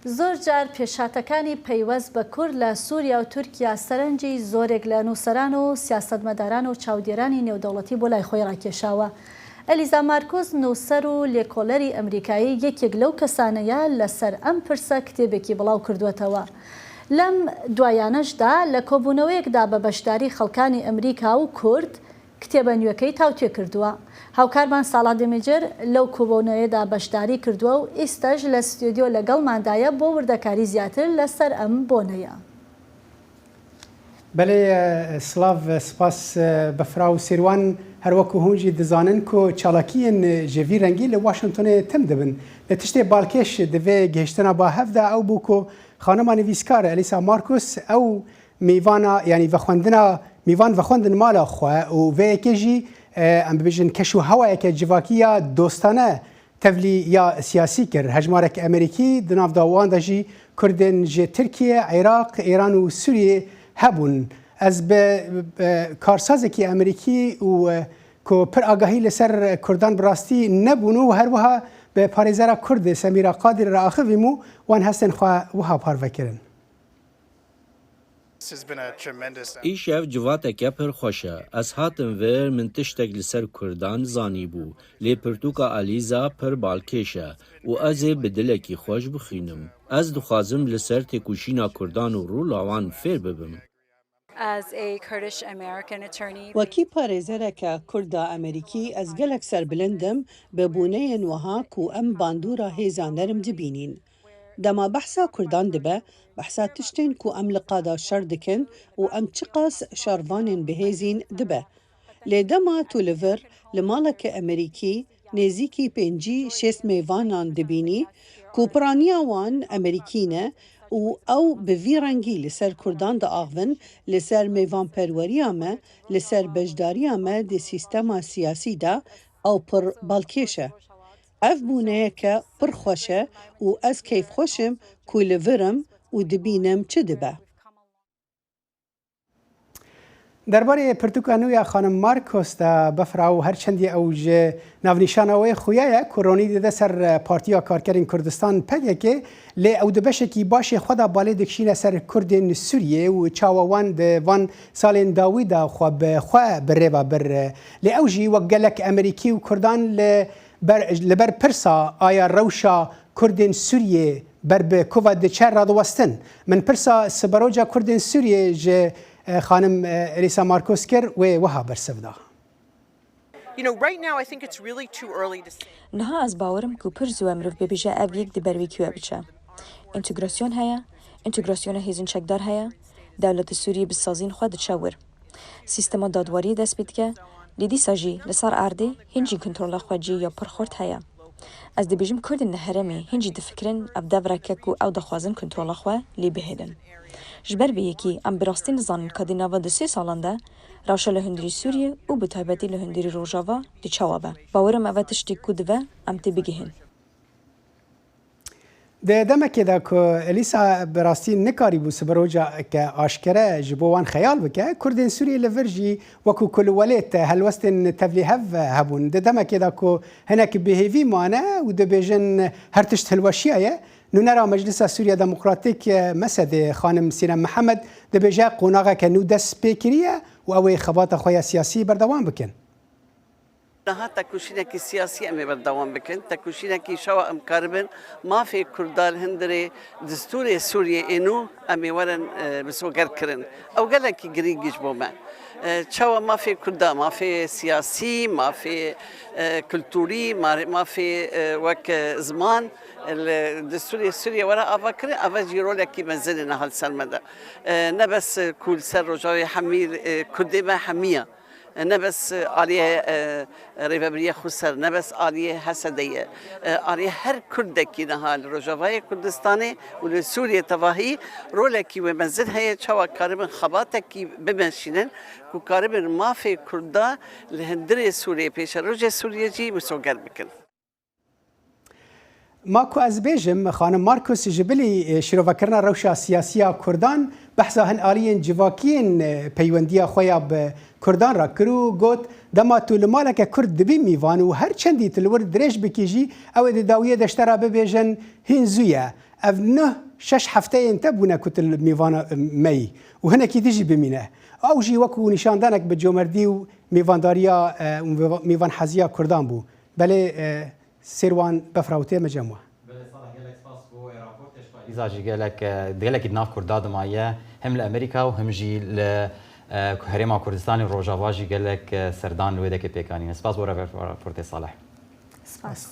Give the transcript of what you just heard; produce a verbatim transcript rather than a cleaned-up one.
زۆر جار پێشهاتەکانی پەیوەست بە کورد لە سووریا و تورکیا سەرنجی زۆرێک لە نووسەران و سیاسەتمەداران و چاودێرانی نێودەوڵەتی بۆ لای خۆی ڕاکێشاوە. ئەلیزا مارکوس، نووسەر و لێکۆڵەری ئەمریکایی، یەکێک لەو کەسانەیە لەسەر ئەم پرسە کتێبێکی بڵاو کردووەتەوە. لەم دوایانەشدا لە کۆبوونەوەیەکدا بە بەشداری خەڵکانی ئەمریکا و کورد کتێبە نوێکەی تاوتوێ کردووە. هاوکارمان ساڵا دێمێجەر لەو کۆبوونەوەیەدا بەشداری کردووە و ئیستەش لە ستۆدیۆ لەگەڵماندایە بۆ وردەکاری زیاتر لەسەر ئەم بۆنەیە. بەلێ، سڵاو، سپاس. بەفراو سێروان، هەر وەکو هون ژی دەزانن کو چالاکیین جێڤی رەنگی لە واشنگتۆنێ تم دەبن. لە تشتێ بالکێش دەبێ گەیشتنا با هەفدا ئەو بوو کو خانما نویسکار ئەلیسا مارکوس ئەو میوانە، یعنی vexwendina، میوان vexwendin mala xwe û vê yekê jî، ئەم ببêjin، کەش و هەوایەکە civakî ya dostane tevlî ya siyasî kir. Hejmarek Amerîkî di nav da wan de jî Kurdên ji Tirkiye, Iraq, Îran û Sûriyê hebûn. Ez bi, bi karsazekî Amerîkî û, e, ku pir agahî li ser Kurdan bi rastî nebûn û her wiha bi parêzera Kurd Semîra Qadirî re axivîm û wan hestên xwe wiha parve kirin. Îşev civateke pir xweş e. Ez hatim vir, min tiştek li ser Kurdan zanîbû. Lê pirtûka Elîza pir balkêş e û ez ê bi dilekî xweş bixwînim. Ez dixwazim li ser têkoşîna Kurdan û rola wan fêr bibim. Wekî parêzereke Kurda Amerîkî ez gelek serbilind im bi bûneyên wiha ku em bandora hêza nerm dibînîn. Dema behsa Kurdan dibe, behsa tiştên ku em li qada şer dikin û em çiqas şervanên bihêzîn dibe. Lê dema tu li vir, li maleke Amerîkî, nêzîkî pêncî şêst mêvanan dibînî ku piraniya wan Amerîkî ne û ew bi vî rengî li ser Kurdan diaxivin, li ser mêvanperweriya me, li ser beşdariya me di sîstema siyasî de, ew pir balkêş e. Ev bûneyeke pir xweş e û ez keyfxweş im ku li vir im û dibînim çi dibe. Derbarê pirtûka nû ya xanim Marcos de bifira û her çendî ew ji navnîşana wê xuya ye ku ronî dide ser Partiya Karkerên Kurdistan, P K K, lê ew di beşekî başê xwe de balê dikişîne ser Kurdên Sûriyê û çawa wan di van salên dawî de xwe bi xwe bi rê ve bir. Lê ew jî wek gelek Amerîkî û Kurdan li ber, li ber pirsa aya rewşa Kurdên Sûriyê ber bi ku ve diçe radiwestin. Min pirsa siberoca Kurdên Sûriyê ji, e, xanim, e, Elîsa Marcos kir, wê wiha bersiv da. You know, right now I think it's really too early to say. Niha ez bawer im ku pir zû e mirov bibêje ev yek di ber wî ku ye biçe. Întegrasyon heye, întegrasyona hêzên çekdar heye, dewleta Sûriyê bi saziyên xwe diçe wir. Sîstema dadwariyê dest pê dike, lê dîsa jî li ser erdê hîn jî kontrola xwe cihê ya pir xurt heye. Ez dibêjim Kurdên li herêmê hîn jî difikirin ev devrek e ku ew dixwazin kontrola xwe lê bihêlin. Ji ber vê yekê em bi rastî nizanin ka di nava du sê salan de rewşa li hundirî Sûriyê û bi taybetî li hundirî Rojava dê çawa be. Bawer im ev e tiştê ku divê em tê bigihîn. Di demekê de ku Elîsa bi rastî nikarîbû siberojeke aşkere ji bo wan xeyal bike, Kurdên Sûriyê li vir jî wekû ku li welêt helwestên tevlîhev hebûn. Di demekê de ku hinek bêhêvî mane û dibêjin her tişt hilweşiyaye, nûnera Meclisa Sûriya Demokratîk, Mesedê, xanim Sînem Mihemed, dibêje qonaxeke nû dest pê kiriye û ew ê xebata xwe ya siyasî berdewam bikin. Niha tekoşînekî siyasî em ê berdewam bikin. Tekoşînekî şewa em karibin mafê Kurda li hundirê destûrê Sûriyê ê nû em ê werin, e, misoger kirin. Ew gelekî girîng e ji bo me. E, çawa mafê Kurda, mafê siyasî, mafê, e, kulturî, ma-, mafê, e, wek, e, ziman, e, li destûrê Sûriyê were ava kirin, ev jî rolekî mezin e niha li ser me de. E, ne bes, e, ku li ser Rojavayê hemî, e, Kurdê me hemiya. Ne bes aliyê, e, Rêvebiriya Xweser, ne bes aliyê H S D'yê, e, aliyê her Kurdekî niha li Rojavayê Kurdistanê û li Sûriyê tevahî rolekî wê mezin heye, çawa karibin xebatekî bimeşînin ku karibin mafê Kurda li hundirê Sûriyê, pêşerojê Sûriyê jî misoger bikin. Ma ku ez bêjim, xanim Markus ji bilî, e, şîrovekirina rewşa siyasî ya Kurdan, behsa hin aliyên civakî yên, e, peywendiya xwe ya bi Kurdan re kir û got, dema tu li maleke Kurd dibî mîvan û her çendî tu li wir dirêj bikî jî, ew ê di dawiyê de ji te re bibêjin, hîn zû ye. Ev neh şeş hefteyên te bûne ku tu li mêvana me yî û hinekî din jî bimîne. Ew jî wekû nîşandanek bi comerdî û mêvandariya, e, û mêva-, mêvanheziya Kurdan bû. Belê, e, Sêrwan Befra û tê me cem we. Belê Salih, gelek spas bo raportê ji xwe. Îza jî gelek, e, gelekî di nav Kurda dimaye, hem li Amerîka û hem jî li, e, Herêma Kurdistanê û Rojava jî gelek, e, serdan li wê dekê pêk anîne. Spas bo raportê Salih. Spas.